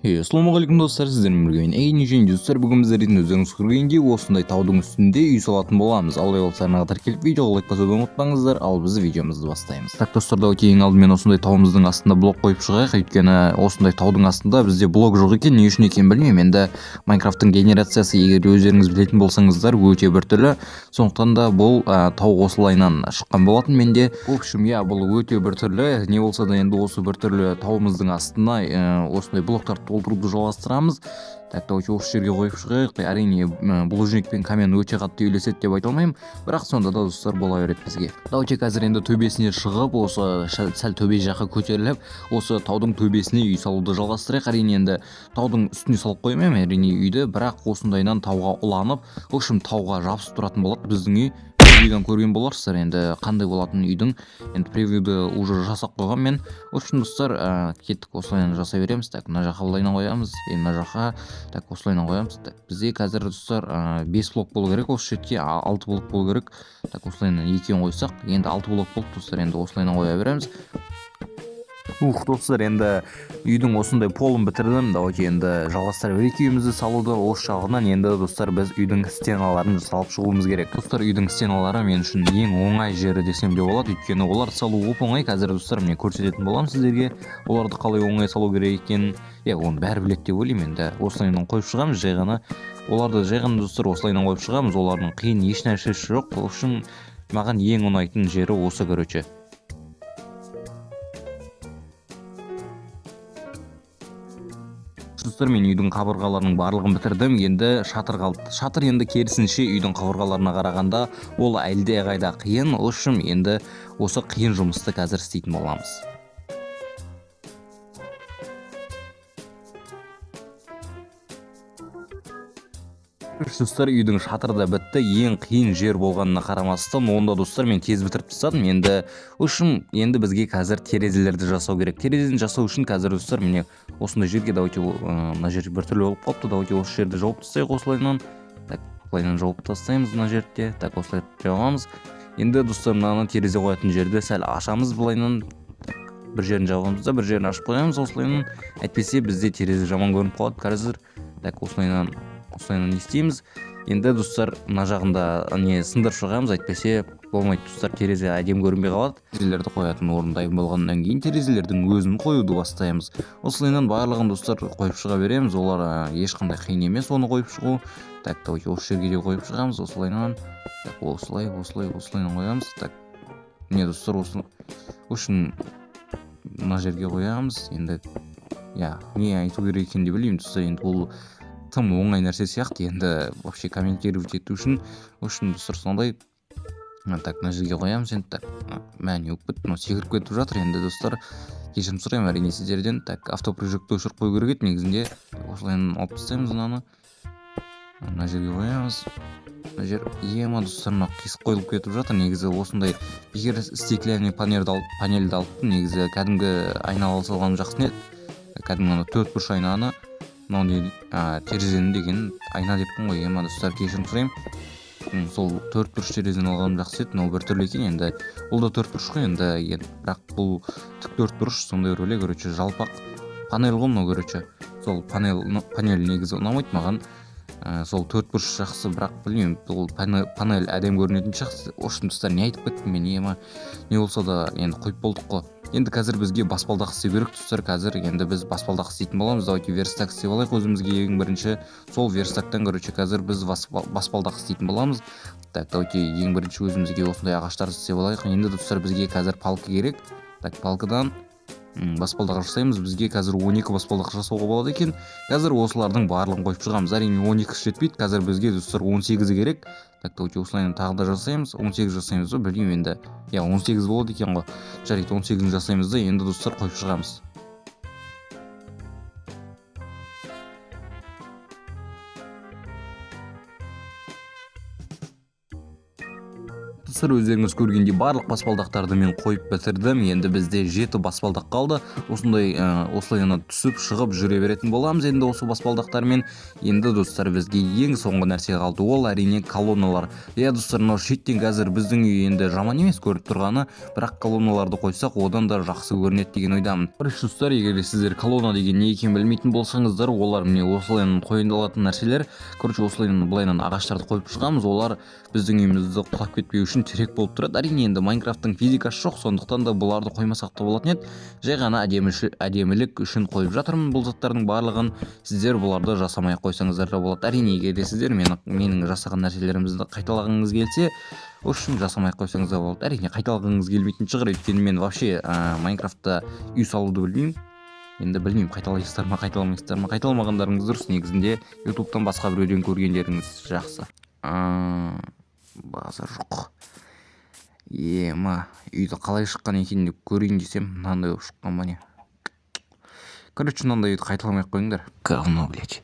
Ассалаумағалейкум, достар! Сіздермен бірге мен, Эйни. Және достар, бүгін біздер дейтін өздеріңіз көргендей осындай таудың үстінде үй салатын боламыз. Ал олай болса, арнаға тіркеліп, видеоға лайк басуды ұмытпаңыздар. Ал біз видеомызды бастаймыз. Так, достар, давайте ең алдымен осындай тауымыздың астында блок қойып шығайық, өйткені осындай таудың астында бізде блок жоқ екен. Не үшін екенін білмеймін енді. Майнкрафттың генерациясы, егер өздеріңіз білетін болсаңыздар, өте біртүрлі. Сондықтан да бұл тау осылайынан шыққан болатын менде. В общем, иә, бұл өте біртүрлі. Не болса да, енді осы біртүрлі тауымыздың астына осындай блоктарды толтыруды жалғастырамыз. Так, давайте осы жерге қойып шығайық. Әрине, булыжник пен камень өте қатты үйлеседі деп айта алмаймын, бірақ сонда да, достар, бола береді бізге. Давайте қазір енді төбесіне шығып, осы сәл төбе жаққа көтеріліп, осы таудың төбесіне үй салуды жалғастырайық. Әрине, енді таудың үстіне салып қоймаймын, әрине, үйді, бірақ осындайынан тауға ұланып, в общем, тауға жабысып тұратын болады біздің үй. Превьюдан көрген боларсыздар енді қандай болатынын үйдің. Енді превьюді уже жасап қойғанмын мен. В общем, достар, кеттік, осылайынан жасай береміз. Так, мына жаққа былайынан қоямыз, и мына жаққа, так, осылайынан қоямыз. Так, бізде қазір, достар, бес блок болу керек, осы шетке алты блок болу керек. Так, осылайынан екеуін қойсақ, енді алты блок болды, достар. Енді осылайынан қоя береміз. Ух, достар, енді үйдің осындай полын бітірдім. Давайте енді жалғастыра берейік үйімізді салуды. Осы жағынан енді, достар, біз үйдің стеналарын салып шығуымыз керек. Достар, үйдің стеналары мен үшін ең оңай жері десем де болады, өйткені оларды салу оп оңай. Қазір, достар, міне, көрсететін боламын сіздерге оларды қалай оңай салу керек екенін. Иә, оны бәрі біледі деп ойлаймын. Енді осылайынан қойып шығамыз жай ғана оларды, жай ғана, достар, осылайынан қойып шығамыз. Олардың қиын еш нәрсесі жоқ. В общем, маған ең ұнайтын жері осы, короче. Достар, мен үйдің қабырғаларының барлығын бітірдім, енді шатыр қалды. Шатыр енді керісінше, үйдің қабырғаларына қарағанда ол әлдеқайда қиын. В общем, енді осы қиын жұмысты қазір істейтін боламыз. Достар, үйдің шатыры да бітті. Ең қиын жер болғанына қарамастан, онда, достар, мен тез бітіріп тастадым. Енді, в общем, енді бізге қазір терезелерді жасау керек. Терезені жасау үшін қазір, достар, міне, осындай жерге давайте, мына жер біртүрлі болып қалыпты, давайте осы жерді жауып тастайық осылайынан. Так, былайынан жауып тастаймыз мына жерді. Так, осылай жабамыз. Енді, достар, мынаны, терезе қоятын жерді сәл ашамыз былайынан. Бір жерін жабамыз да, бір жерін ашып қоямыз осылайынан, әйтпесе бізде терезе жаман көрініп қалады қазір. Так, осылайынан не істейміз енді, достар? Мына жағында не сындырып шығамыз, әйтпесе болмайды, достар, терезе әдемі көрінбей қалады. Терезелерді қоятын орын дайын болғаннан кейін терезелердің өзін қоюды бастаймыз. Осылайынан барлығын, достар, қойып шыға береміз. Олар ешқандай қиын емес оны қойып шығу. Так, давайте осы жерге де қойып шығамыз осылайынан. Так, осылай, осылай, осылайынан қоямыз. Так, міне, достар, осы, в общем, мына жерге қоямыз енді. Иә, не айту керек екенін де білмеймін, достар. Енді бұл тым оңай нәрсе сияқты енді вообще комментировать ету үшін. В общем, достар, сондай. Так, мына жерге қоямыз енді. Так, мә, не болып кетті мынау, секіріп кетіп жатыр енді, достар, кешірім сұраймын, әрине, сіздерден. Так, автопрыжокты өшіріп қою керек еді негізінде. Осылай алып тастаймыз мынаны, мына жерге қоямыз. Мына жер, ема, достар, мынау қисық қойылып кетіп жатыр. Негізі осындай бекер стеклянный панельді алыппын. Негізі кәдімгі айна ала салғаным жақсы еді, кәдімгі ана төрт бұрыш айнаны. Мынау не, терезені деген айна деппін ғой, ема, достар, кешірім сұраймын. Сол төрт бұрыш терезені алғаным жақсы еді. Мынау біртүрлі екен енді, бұл да төрт бұрыш қой енді, бірақ бұл тік төрт бұрыш, сондай бір бөлек, короче, жалпақ панель ғой мынау. Короче, сол панель негізі ұнамайды маған. Сол төрт бұрыш жақсы, бірақ білмеймін, бұл панель әдемі көрінетін сияқты. В общем, достар, не айтып кеттім мен, ема? Не болса да, енді қойып болдық қой. Енді қазір бізге баспалдақ істеу керек, достар. Қазір енді біз баспалдақ істейтін боламыз. Давайте верстак істеп алайық өзімізге ең бірінші. Сол верстактан, короче, қазір біз баспалдақ істейтін боламыз. Так, давайте ең бірінші өзімізге осындай ағаштарды істеп алайық. Енді, достар, бізге қазір палка керек. Так, палкадан баспалдақ жасаймыз. Бізге қазір 12 баспалдақ жасауға болады екен. Қазір осылардың барлығын қойып шығамыз. Әрине, 12 жетпейді қазір бізге, достар, 18 керек. Так, давайте осылай тағы да жасаймыз. 18 жасаймыз ба, білмеймін енді. Иә, 18 болады екен ғой. Жарайды, 18-ін жасаймыз да, енді, достар, қойып шығамыз. Достар, өздеріңіз көргендей, барлық баспалдақтарды мен қойып бітірдім. Енді бізде жеті баспалдақ қалды. Осындай осылай ана түсіп шығып жүре беретін боламыз енді осы баспалдақтармен. Енді, достар, бізге ең соңғы нәрсе қалды, ол, әрине, колонналар. Иә, достар, мынау шеттен қазір біздің үй енді жаман емес көріп тұрғаны, бірақ колонналарды қойсақ, одан да жақсы көрінеді деген ойдамын. Короче, достар, егер де сіздер колонна деген не екенін білмейтін болсаңыздар, олар міне осылай қойылатын нәрселер. Короче, осылай былайынан ағаштарды қойып шығамыз, олар біздің үйімізді құлап кетпеу үшін тірек болып тұрады. Әрине, енді Майнкрафттың физикасы жоқ, сондықтан да бұларды қоймасақ та болатын еді. Жай ғана әдемілік үшін қойып жатырмын бұл заттардың барлығын. Сіздер бұларды жасамай ақ қойсаңыздар да болады, әрине, егер де сіздер менің жасаған нәрселерімізді қайталағыңыз келсе. В общем, жасамай ақ қойсаңыз да болады. Әрине, қайталағыңыз келмейтін шығар, өйткені мен вообще Майнкрафтта үй салуды білмеймін. Енді білмеймін, қайталайсыздар ма, қайталамайсыздар ма. Қайталамағандарыңыз дұрыс негізінде, Ютубтан басқа біреуден көргендеріңіз жақсы. Базар жоқ. Ема, үйді қалай шыққан екен деп көрейін десем, мынандай болып шыққан ба, не? Короче, мынандай үйді қайталамай ақ қойыңдар. Говно, блять.